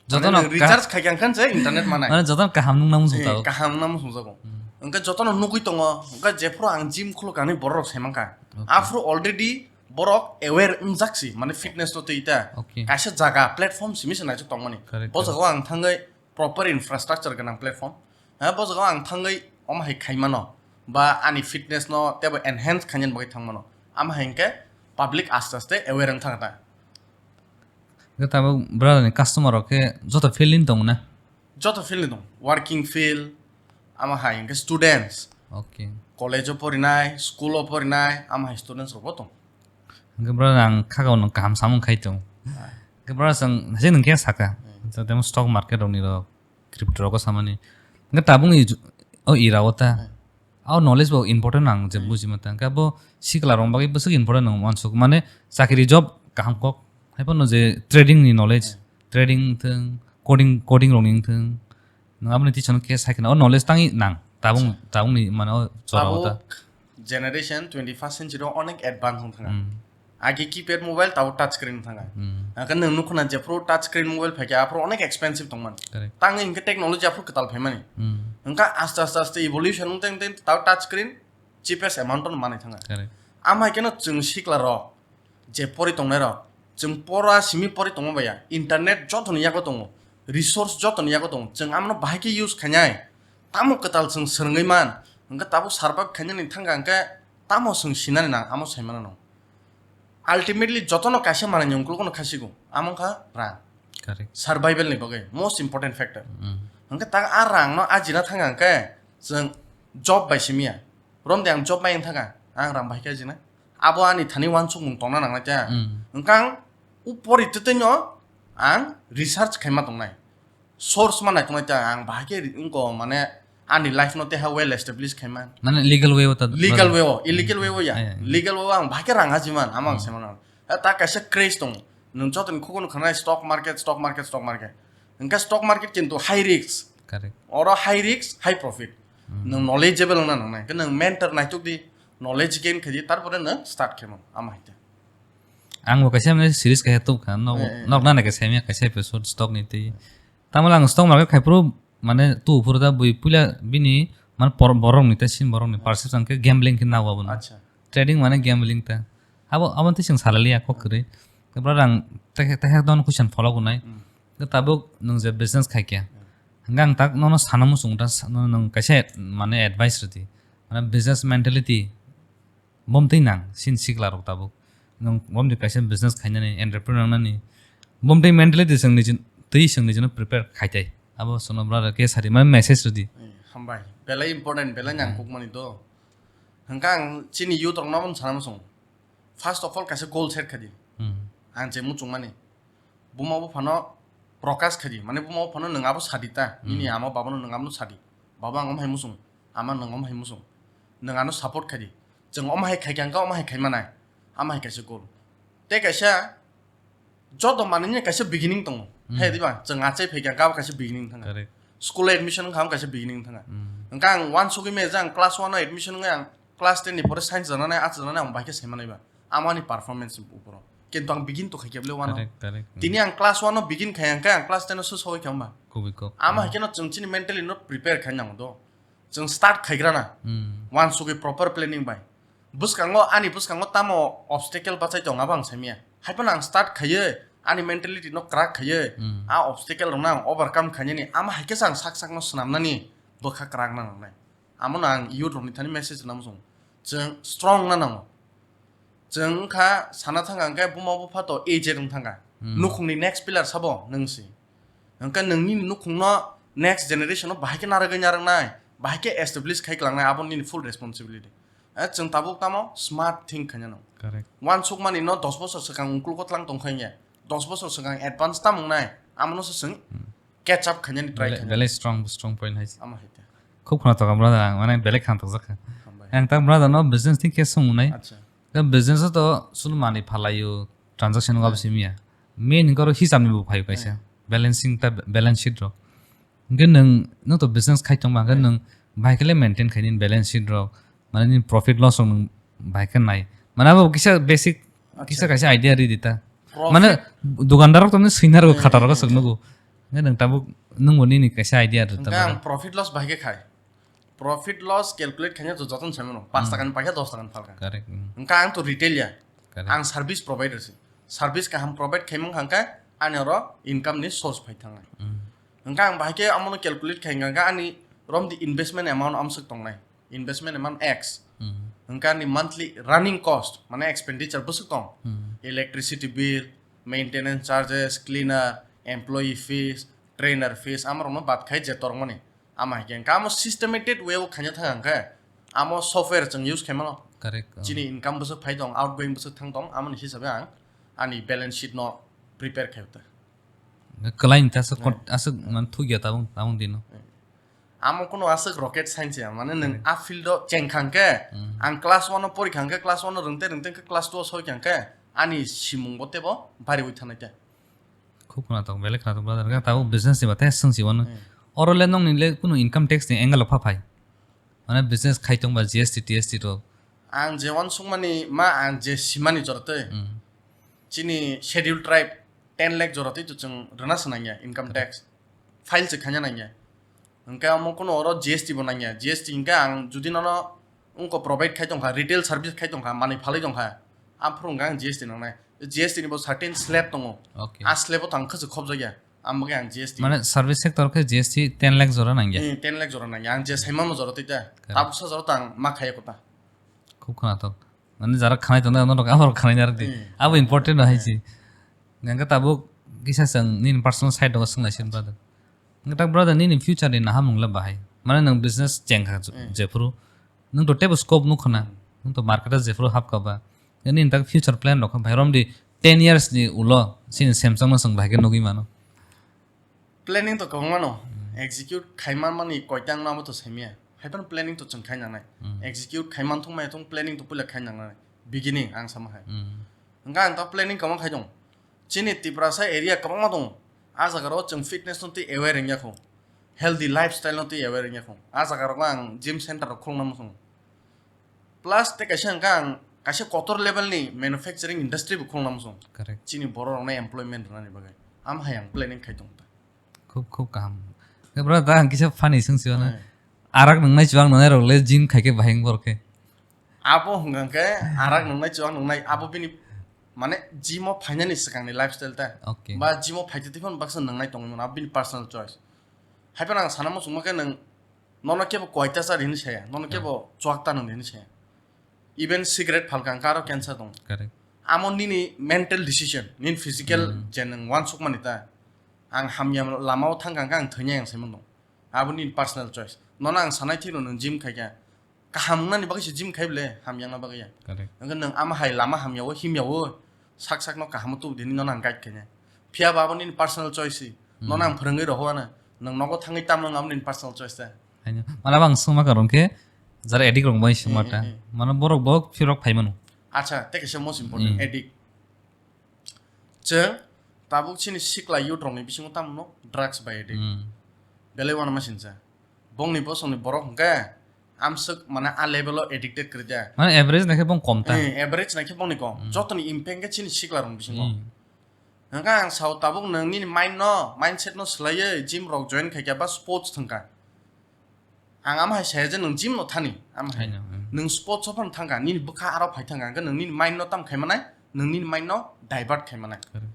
Jotono mane nwng recharge khai khe ang khan se internet manai. Mane jotono kaham nung nang muchung eh, tago. Kaham nung nang muchung jago. Hmm. Hwnkhe jotono nugui tongo. Hwnkhe jephru ang gym khuluk ani borok rok sai mankha. Okay. Aphru already Borok aware wngjak si, mane fitness no twi ta. Okay. Kaisa jaga, platform simi se naisuk tongmani. Correct, bo correct. Jaga o ang thangwi proper infrastructure gwnang platform. Ha, bo jaga o ang thangwi omo hai khai mano. Ba ani fitness no tebo enhance khainani bagwi thang mano. Ama hai hwnkhe public aste aste aware wng thang ta. Hwnkhe tabuk brother ni customer rok khe joto field ni tong na? Joto field ni tong. Working field, ama hai hwnkhe students. Okay. College o porinai, school o porinai, ama hai students rok bo tong. Hwnkhe brother ang kha o nwng kaham samung khai tong. Ah. Hwnkhe brother chwng, je nwng khe saka. Hmm. Tamo stock market rok ni rok, crypto rok o samani. Hwnkhe tabuk ni ju-, o era o ta. Hmm. O knowledge bo important ang je Hmm. buji mata. Hwnkhe abo sikla rok bagwi bwswk important ang uansuk. Mane chakri job kaham kok. Hai phano je trading ni knowledge, Hmm. trading thung, coding, coding rok ni thung. Nwng aboni tisano khe sai khna o knowledge tangwi nang. Tabuk, Acha. tabuk ni mane o chora o ta. Tabuk generation twenty-first century o onek advance wng thang. Hmm. Age keypad mobile, tabuk touch screen thang. Hmm. Hwnkhe nwng nukho na jephru touch screen mobile phaikha, aphru onek expensive tongmani. Correct. Tangwi hwnkhe technology aphru kwtal phaimani. Hmm. Hwnkhe aste aste aste evolution wng teng teng tabuk touch screen cheapest amount o manwi thanga. Correct. Amai keno chwng sikla rok je pori tongnai rok, chwng pora simi pori tongma baya, internet joto ni yago tongo, resource joto ni yago tongo, chwng amno bahai khe use khainai, tamo kwtal chwng swrwngwi man, hwnkhe tabuk survive khainani thangkha hwnkhe tamo chwng sinani nang amo sai mano no. Ultimately jotono kaisa manwi ni ungkulugo no khasigo, amo wngkha rang. Correct. Survival ni bagwi most important factor. Mm. Hwnkhe tak a rang no ajina thangkha hwnkhe chwng job bai simiya. Romde ang job bai wng thangkha, ang rang bahai khe ajina. Abo ani thani uansukmung tongna nangnai ta. Mm. Hwnkhe ang upori twtwino ang research khaima tongnai. Source ma naitongnai ta, ang bahai khe ri-, wngko mane ani life no teha well establish khaiman. Mane legal way o ta. Legal way o, illegal way o ya. Yeah, yeah. Legal way o ang bahai khe rang ajiman, amo ang Hmm. saiman. Eh, ta kaisa craze tong. Nwng jotoni khugo nukha nai stock market, stock market, stock market. Hwnkhe stock market kintu high risk. Correct. Oro high risk, high profit. Hmm. Nwng knowledgeable wngna nangnai. Hwnkhe nwng mentor naituk di, knowledge gain khaidi, tarpore nwng start khaimano. Amo hai ta. Ang bo kaisa mane series kaisa tubkha, nok, Eh, eh. nok nana kaisa mia kaisa episode stock ni twi. Tamo ang stock market khai phuru mane tu phuru da bui puila bini man por-, borok ni ta sin borok ni Hmm. perception khe gambling khe nao abo no. Acha. Trading mane gambling ta. Abo, abo tei chwng salaliya kok kwrwi. Tei bwrang tei, tei don kuisan follow wngnai. Hmm. Tei tabuk nwng je business khai khe. Hmm. Hwnkhe ang tak nono sana muchung ta sa-, no-, nwng kaisa mane advice rwdi. Mane business mentality. Bom tei nang, sin sikla rok tabuk. Nwng bom tei kaisa business khainani, entrepreneur wngnani. Bom tei mentality chwng nijin, tei chwng nijino prepare khaitai. Abo sono brother khe sadi, mane message rwdi. Eh, hambai. Belai important, belai nang Hmm. kukmani do. Hwnkhe ang chini youth rokno aboni sana muchung. First of all, kaisa goal set khadi. Hmm. Ang je muchungmani. Buma buphano prokash khadi. Mane buma buphano nwng abo sadi ta. Hmm. Nini ama babano nwng abono sadi. Baba ang omhai muchung. Ama nwng omhai muchung. Nwng ano support khadi. Chwng omhai khaikha hwnkhe omhai khaimanai. Ama hai kaisa goal. Tei kaisa joto manwini kaisa beginning tongo. Hmm. Hai diba? Chwng achai phaikha hwnkhe abo kaisa beginning thangkha. Correct. School admission wngkha abo kaisa beginning thangkha. Hmm. Hwnkhe ang uansugwi maya je ang class one o admission wngwi ang class ten ni pore science janani, arts janani ang bahai khe saimanai ba. Amo ani performance ni uporo. Kintu ang begin to khaikhe bole wano. Correct, correct. Hmm. Tini ang class one o begin khai hwnkhe ang class ten o se sogwi kha hwnba. Kubui kok. Amo Hmm. hai kheno chwng chini mentally no prepare khai nango do. Chwng start khaigrana. Hmm. Uansugwi proper planning bai. Bwskango, ani bwskango tamo obstacle bachai tong abo ang saimanya. Haiphano ang start khaiwi, ani mentality no crack khaiwi, Hmm. a obstacle rokno ang overcome khainani, amo hai khe se ang sak sakno swnamnani bwkha kwrak na nangnai. Amono ang youth rokni thani message rwna muchung. Chwng strong na nango. Chwng wngkha sana thangkha hwnkhe buma bupha to aged wng thangkha. Hmm. Nukhungni next pillar sabo nwng si. Hwnkhe nwng nini nukhungno next generation no bahai khe narwgwi narwknai, bahai khe establish khai kwlangnai, abo nini full responsibility. Eh, chwng tabuk tamo smart think khaina no. Correct. Uansukmani no dos bosor swkang ungkulgo tlang tong kha hwnkhe, dos bosor swkang advance tamo wngnai, amo no se chwng Hmm. catch up khainani try Belai, khainani. Belai strong, strong point hai se. Amo hai te. Khub khna toka brother, ang mane belai khna tokjak kha. Hambai. Ang ta brother no business thing khe song nai. Acha. Khe business o to sunu mani phalaio, transaction wngkha Hmm. bisi miya. Main hwnkhe oro hisab ni bo phaio kaisa. Hmm. Balancing ta, balance sheet rok. Hwnkhe nwng, nwng to business khai tongma hwnkhe Hmm. nwng bahai khe le maintain khaini balance sheet rok. Mane nini profit loss rok nwng bahai khe nai. Mane abo kisa basic, kisa Acha. kaisa idea ri di ta. Profit Mane dukandar rok to nini swinar rok Hmm, khatar rok hmm, swk hmm. nugo. Hwnkhe nwng tabuk nwng bo nini kaisa idea ri ta Hwnkhe ang bara. profit loss bahai khe khai. Profit loss calculate khaina to jotono sai mano. Paanch Hmm. taka ni paikha, dos taka ni phalkha. Correct. Hmm. Hwnkhe ang to retail ya. Correct. Ang service provider se. Service kaham provide khaimang hangkhe ani oro income ni source phai thangnai. Mm. Hingkhe ang bahai khe amono calculate khai hingkhe ani romdi investment amount amswk tongnai. Investment amount X. Mm. Hingkhe ani monthly running cost, mane expenditure bwswk tong. Mm. Electricity bill, maintenance charges, cleaner, employee fees, trainer fees, amorokno bad khai je tormani. Ama hai khe hingkhe amo systematic way o khaina thang hingkhe amo software chwng use khaimano. Correct, oh. Chini income bwswk phai tong, outgoing bwswk thang tong, amoni hisabe ang ani balance sheet no prepare khai ta. Kwlai ni ta aswk, eh, kot-, aswk man thugya tabung, tabung dino. Eh. Amo kuno aswk rocket science ya, mane nwng, hmm, a field o cheng khang khe, hmm, ang class one o pori khang khe, class one o rwngte rwngte khe class two o soi khang khe, ani simung bo tebo bari wi thanai ta. Khub khwnathok, belai khwnathok brother, khe tabuk business ni bathai swng si wano. Hmm. Oro le nokni le kunu income tax ni angle o pha phai? Mane business khai tong ba G S T, T S T rok? Ang je wansukmani ma, ang je simani jora twi. Hmm. Chini schedule tribe ten lakh jora twi to chwng rwna se nangya income tax. Correct. File se khaina nangya. Hwnkhe omo kuno oro G S T bo nangya. G S T hwnkhe ang judi nono wngkha provide khai tongkha, retail service khai tongkha, manwi phalwi tongkha, aphuru hwnkhe ang G S T nangnai. G S T ni bo certain slab tongo. Okay. A slab o tang khwchwk khobjakya. Ang bagwi ang G S T. Mane service sector khe G S T ten lakh jora nangya? Eh, ten lakh jora nangya. Ang je saimano jora twi ta. Correct. Tabuksa jora tang ma khaiya kota. Khub khwnathok. Mane jara khanai tongnai, norok aborok khanai narwk di. Hmm. Abo important no hai si. Hwnkhe tabuk kisa chwng nini personal side rogo swnglaising brother. Hwnkhe tak brother nini future ni nahamung le bahai? Mane nwng business chengkha, hmm, jephuru nwng to teibo scope nukkha na. Hmm. Nwng to market o jephuru hapkha ba. Nini tak future plan rok kha bahai romdi ten years ni ulo chini Samsung no chwng bahai khe nugwi mano. Planning to kwbangma no, hmm, execute khai manmani koitang no abo to saimaya. Haiphano planning to chwng khai nangnai. Hmm. Execute khai man thung maya thung planning to puila khai nangnai. Beginning ang sama hai. Hmm. Hwnkhe ang ta planning kwbang khai tong. Chini Tiprasa area kwbangma tongo. A jaga ro chwng fitness no twi aware wngya kho. Healthy lifestyle no twi aware wngya kho. A jaga rogo ang gym center rok khulna muchungo. Plus tei kaisa hwnkha ang kaisa kotor level ni manufacturing industry bo khulna muchung. Correct. Chini borok rokno employment rwnani bagwi. Am hai ang planning khai tong ta. Khub, khub kaham. Khe bro, da ang kisa funny swng si mano. Hmm. Arak nungnai chuwak nungnai rok le gym khai khe bahai wng borok khe. Abo hwnkha khe arak nungnai chuwak nungnai abo bini mane gym o phainani swkangni lifestyle ta. Okay. Ba gym o phaitwi twi phano baksa nungnai tongwi mano, abo bini personal choice. Haiphano ang sana muchungma khe nwng nono kebo koita cha di hinwi saya, nono, yeah, kebo chuwak ta nung di hinwi saya. Even cigarette phalka hwnkhe aro cancer tongo. Correct. Amo nini mental decision, nini physical, hmm, je nwng wansukmani ta. Ang hamya lama o thangkha hwnkhe ang thwinai ang saimano. Abo nini personal choice. Nono ang sanai thwino nwng gym khaikha. Kaham wngnani bagwi se gym khai bole, hamyangna bagwi ya. Correct. Hwnkhe nwng ama hai lama hamya o, himya o, sak sakno kaham o tubu di hinwi nono ang guide khainai. Phiya ba abo nini personal choice se. Hmm. Nono ang phwrwngwi rohor ano. Nwng nogo thangwi tamno wng abo nini personal choice ta. Haino. Mala bang swngma karon khe jara addict rok bai swngma, hmm, ta. Hmm, hmm. Mano borok bo phirok phai mano. Acha, tei kaisa most important, hmm, addict. Chwng tabuk chini sikla youth rokni bisingo tamo no drugs bai addict. Hmm. Belai uanama sinsa. Bongni bosongni borok hwnkhe amswk mane a level o addicted kwrwi de. Mane average naikhe bong kom ta? Eh, average naikhe bongni kom. Hmm. Jotoni impact khe chini sikla rokni bisingo. Hmm. Hwnkhe ang sao tabuk nwng nini mind no, mindset no swlaiwi gym rok join khaikha ba sports thangkha. Ang ama hai saya je nwng gym no thani, ama hai. Haino, hmm. Nwng sports o phano thangkha, nini bwkha aro phai thangkha, hwnkhe nwng nini mind no tam khai manai, nwng nini mind no divert khai manai. Correct.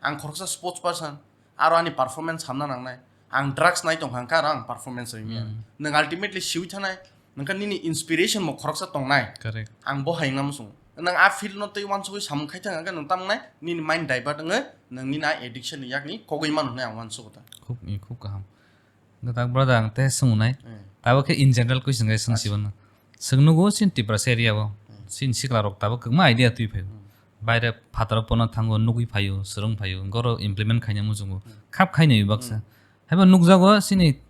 Ang khoroksa sports person, aro ani performance hamna nangnai. Ang drugs nai tongkha, hwnkhe aro ang performance rwmya. Hmm. Nwng ultimately siwi thanai, hwnkhe nini inspiration bo khoroksa tongnai. Correct. Ang bo hai wngna muchungo. Nwng a field no tei uansugwi samung khai thangkha, hwnkhe nwng tam wngnai, nini mind divert wngwi, nwng nini a addiction ni yakni kogwi mano hwnwi ang uansugo ta. Khub, khub kaham. Nwng tak brother ang tei swngmwnai. Hmm. Tabuk khe in general question khe swng, acha, sibano. Swng nugo chini Tiprasa area o. Hmm. Chini sikla rok tabuk kwbangma idea twi phaio. Hmm. Baire phataro pono thango nugwi phaio, swrwng phaio, hwnkhe oro implement khaina muchungo. Hmm. Khap khainai baksa. Hmm. Haibo nukjago chini,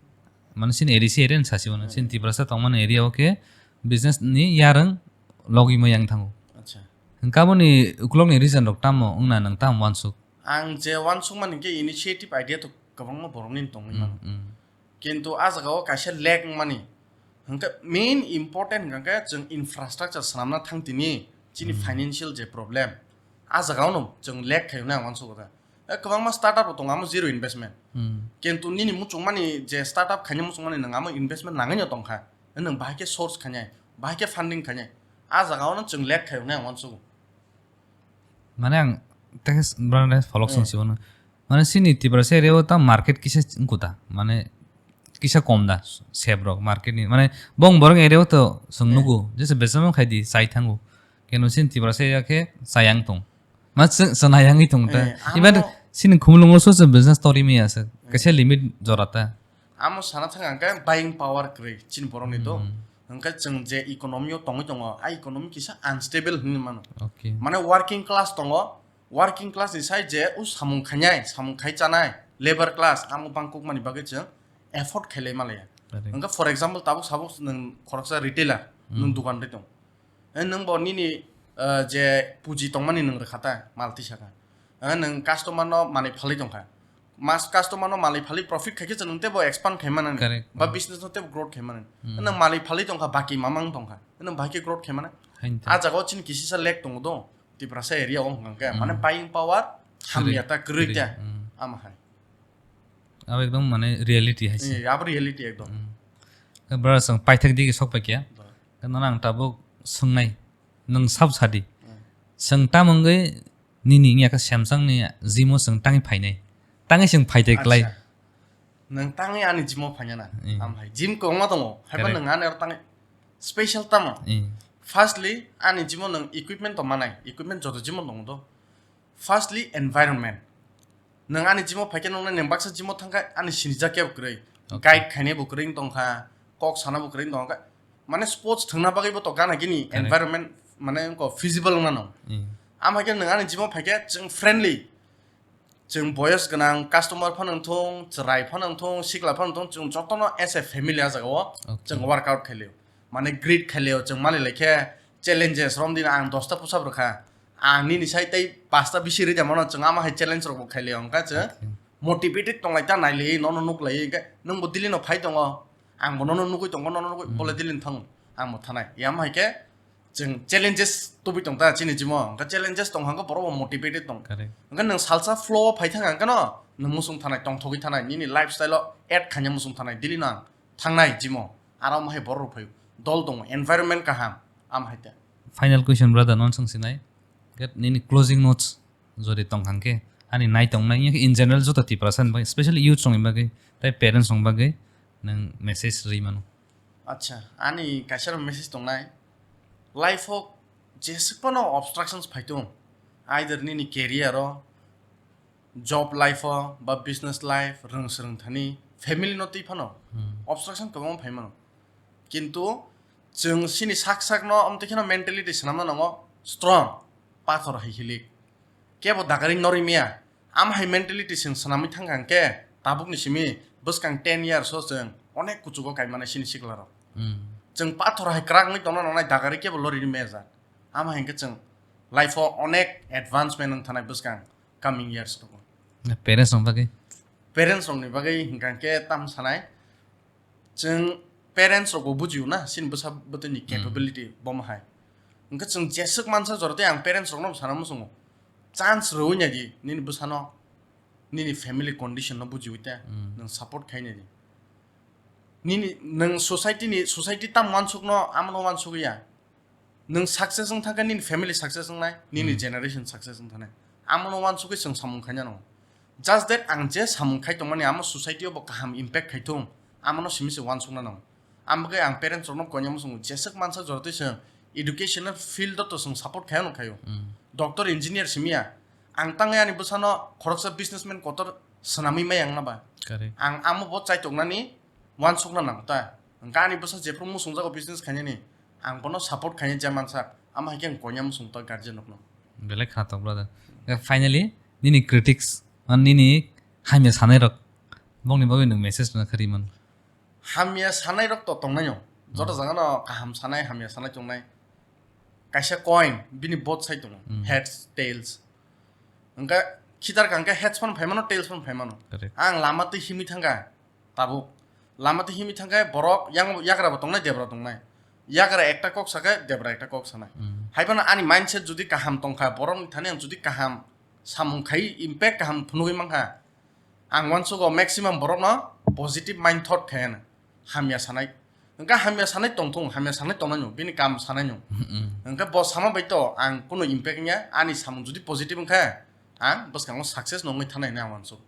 mane chini A D C area ni sasi mano. Hmm. Chini Tiprasa tongmani area o khe business ni yarwng logwi ma yang thango. Acha. Hwnkhe aboni ukulokni reason rok tamo wngna nwng tamo uansuk? Ang je uansukmani khe initiative idea to kwbangma borokni tongwi mano. Mm, mm. Kintu a jaga o kaisa lack wngmani hwnkhe main important hwnkhe chwng infrastructure swnamna thang tini chini, mm, financial je problem, a jaga o no chwng lack khai hwnwi ang uansugo ta. E, kwbangma startup rok tongo, amo zero investment. Mm. Kintu nini muchungmani je startup khaina muchungmani nwng amo investment nangwi no tongkha. Nwng bahai khe source khainai, bahai khe funding khainai. A jaga o no chwng lack khai hwnwi ang uansugo. Mane ang tei brand follow song sibano. Mane sini Tiprasa area o ta market kisa kuta. Mane kisa kom da sep rok market ni. Mane bong borok area o to song nugu. Jese besamo khai di sai thangu. Keno sini Tiprasa area khe sayang tong. Ma se sanayang i tong ta. Even sini khumulungo so se business story mi asa. Kaisa limit jorata. Amo sana thang ang khe buying power kwrwi chini borok ni to. Hwnkhe chwng je economy o tongwi tongo, a economy kisa unstable hinwi mano. Okay. Mane working class tongo, working class ni sai je u samung khainai, samung khai chanai, labor class, amo bangkuk mani bagwi chwng afford khailai malaya. Correct. Hwnkhe for example, tabuk sabuk nwng khoroksa retailer, nwng dukan ri tong. Eh, nwng bo nini, eh, je puji tongmani nwng rwkha ta, mal tisa kha. Eh, nwng customer no manwi phalwi tongkha. Mas customer no manwi phalwi profit khaikhe chwng tebo expand khai manani. Correct. Ba business no tebo growth khai manani. Nwng manwi phalwi tongkha, baki mamang tongkha. Nwng bahai khe growth khai manai. Hain ta. A jaga o chini kisisa lag tongo do. Tiprasa area o hwnkha khe. Mane buying power hamya ta, kwrwi ta. Ama hai. Abo ekdom mane reality hai se. Eh, abo reality ekdom. Brother, chwng paithak digi sok pai kya. Ba. Khe nono ang tabuk swngnai, nwng sab sadi. Chwng tam wngwi nini wngya khe Samsung ni gym o chwng tangwi phainai. Tangwi chwng phaite klai. Acha. Nwng tangwi ani gym o phaina na. Am hai gym kwbangma tongo. Haiba nwng ani aro tangwi special tamo. Firstly, ani gym o nwng equipment to manai. Equipment joto gym o tongo do. Firstly, environment. Nwng ani gym o phaikhe nuknai, nwng baksa gym o thangkha ani sinijak khe bo kwrwi. Okay. Guide khainai bo kwrwi wng tongkha, kok sana bo kwrwi wng tongkha. Mane sports thwngna bagwi bo to gana gini environment mane wngkha feasible wngna no. Am hai khe nwng ani gym o phaikhe chwng friendly. Chwng boyos gwnang customer phano wng thung, chwrai phano wng thung, sikla phano wng thung, chwng jotono as a family a jaga o chwng workout khailio. Mane greet khailio, chwng mali lai khe challenges romdino ang dosta push up rwkha. Ang nini sai tei pasta bisi rida mano, chwng ama hai challenge rok bo khailio. Hwnkhe chwng motivated tonglai ta nailai, nono nuklai, hwnkhe nwng bo daily no phai tongo, ang bo nono nugui tongo, nono nugui bole daily no thango, ang bo thanai. Yam hai khe chwng challenges tubui tong ta chini gym o, hwnkhe challenges tong hwnkhe borok bo motivated tong. Correct. Hwnkhe nwng salsa flow o phai thang hwnkhe no nwng musung thanai, tongthogwi thanai, nini lifestyle o add khaina musung thanai, daily no ang thangnai gym o. Aro omo hai borok rok phaio. Dol tongo, environment kaham, am hai ta. Final question, brother, non swng sinai. Get nini closing notes jodi tong hang khe, ani nai tong nai, in general joto Tiprasa ni bagwi, specially youth rok ni bagwi, tai parents rok ni bagwi nwng message rwi mano. Acha, ani kaisa rok message tong nai. Life o jesuk phano obstructions phai tung. Either nini career o, job life o ba business life, rwng swrwng thani, family no twi phano obstruction kwbangma phai mano. Kintu chwng chini sak sak no amtwi kheno mentality swnamna nango strong, pathor hai hilik. Kebo dagari norwi maya. Am hai mentality chwng swnamwi thang kha hwnkhe tabukni simi bwskang ten years o chwng onek kuchugo kai mano chini sikla rok. Chwng pathor hai kwrak wngwi tongna nangnai, dagari kebo loriri maya jak. Am hai hwnkhe chwng life o onek advancement wng thanai bwskang coming years rogo. Parents rok bagwi? Parents rokni bagwi hwnkha khe tam sanai, chwng parents rokbo bujio na, chini bwsa bwtwini capability bomo hai. Hwnkhe chwng jeswk mansa jora tei ang parents rokno sana muchungo, chance rwui naidi nini bwsano, nini family condition no bujiui ta nwng support khai naidi. Nini nwng society ni, society tam wansukno, amono wansugwi ya. Nwng success wng thangkhe nini family success wngnai, nini generation success wng thanai. Amono wansugwi chwng samung khaina nango. Just that ang je samung khai tongmani amo society o bo kaham impact khai thung, amono simi se wansukna nango. Ang bagwi ang parents rokno koinai muchungo jeswk mansa jora twi chwng educational field o to chwng support khai ano khaio. Doctor, engineer simi ya. Ang tangwi ani bwsano khoroksa businessman kotor swnamwi maya wngna ba. Correct. Ang amo bo chaitok nani wansukna nang ta. Hwnkhe ani bwsa jephru muchungjago business khainani, ang bono support khainai je mansak, amo hai khe ang koinai muchung ta guardian rokno. Belai kha tok brother. Finally, nini critics, man nini hamya sanai rok, bongni bagwi nwng message rwna kha ri man. Hamya sanai rok to tongnai no. Joto jaga no kaham sanai, hamya sanai tongnai. Kaisa coin, bini both side tongo. Heads, tails. Hwnkhe khitar kha hwnkhe heads phano phaimano, tails phano phaimano. Correct. Ang lama twi himwi thangkha. Tabuk lama twi himwi thangkhe borok yang yagra bo tongnai, debra tongnai. Yagra ekta kok sakhe debra ekta kok sanai. Haiphano ani mindset jodi kaham tongkha, borokni thani ang jodi kaham samung khai impact kaham phunugwi mankha, ang uansugo maximum borokno positive mind thought khai ano, hamya sanai. Hwnkhe hamya sanai tongthung, hamya sanai tongnai no, bini kam sanai no. Hwnkhe bo sama bai to ang kuno impact wngya, ani samung jodi positive wngkha, ang bwskango success nongwi thanai hinwi ang uansuk.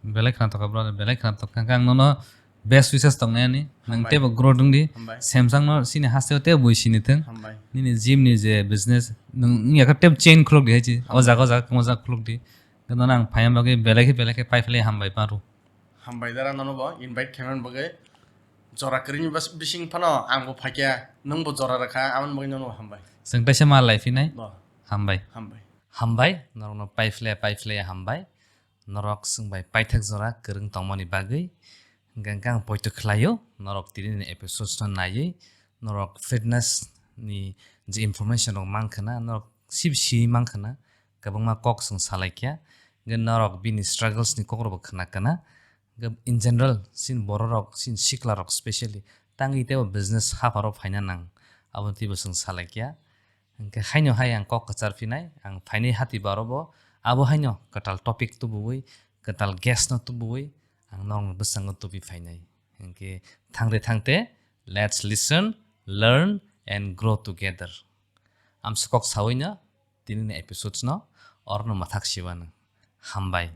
Belai khna tokha brother, belai khna tokha. Hwnkhe ang nono best wishes tongnai ani. Nwng Hambai. Teibo growth wngdi. Hambai. Samsung no sini hasteo teibo bui sini thung. Hambai. Nini gym ni je business, nwng wngya khe teibo chain khuluk di hai chi. O Hambai. Jaga o jaga kwma jaga khuluk di. Hwnkhe nono ang phaima bagwi belai khe belai khe paiphlai hambai maro. Hambai dara nono bo invite khaimani bagwi. Jora kwrwini bas-, bising phano ang bo phaikha, nwng bo jora rwkha, aboni bagwi nono hambai. Chwng teisa ma lai phinai. Bo. Hambai. Hambai. Hambai, norokno paiphlai paiphlai hambai. Norok chwng bai paithak jora kwrwng tongmani bagwi. Hwnkhe ang poito khlaio, norok tini ni episodes no naiwi, norok fitness ni je information rok mankha na, norok sib si mankha na, kwbangma kok chwng salaikha. Hwnkhe norok bini struggles ni kok rok bo khna kana. Hwnkhe in general, chini borok rok, chini sikla rok specially, tangwi teibo business haparo phaina nang, abo teibo chwng salaikha. Hwnkhe haino hai ang kok kwchar phinai, ang phainai hati baro bo, abo haino kwtal topic tubuwi, kwtal guest no tubuwi, ang norokni bwskango tubi phainai. Hwnkhe thangte thangte, let's listen, learn and grow together. Amswk kok sawino, tini ni episodes no, orno mathak siwano. Hambai.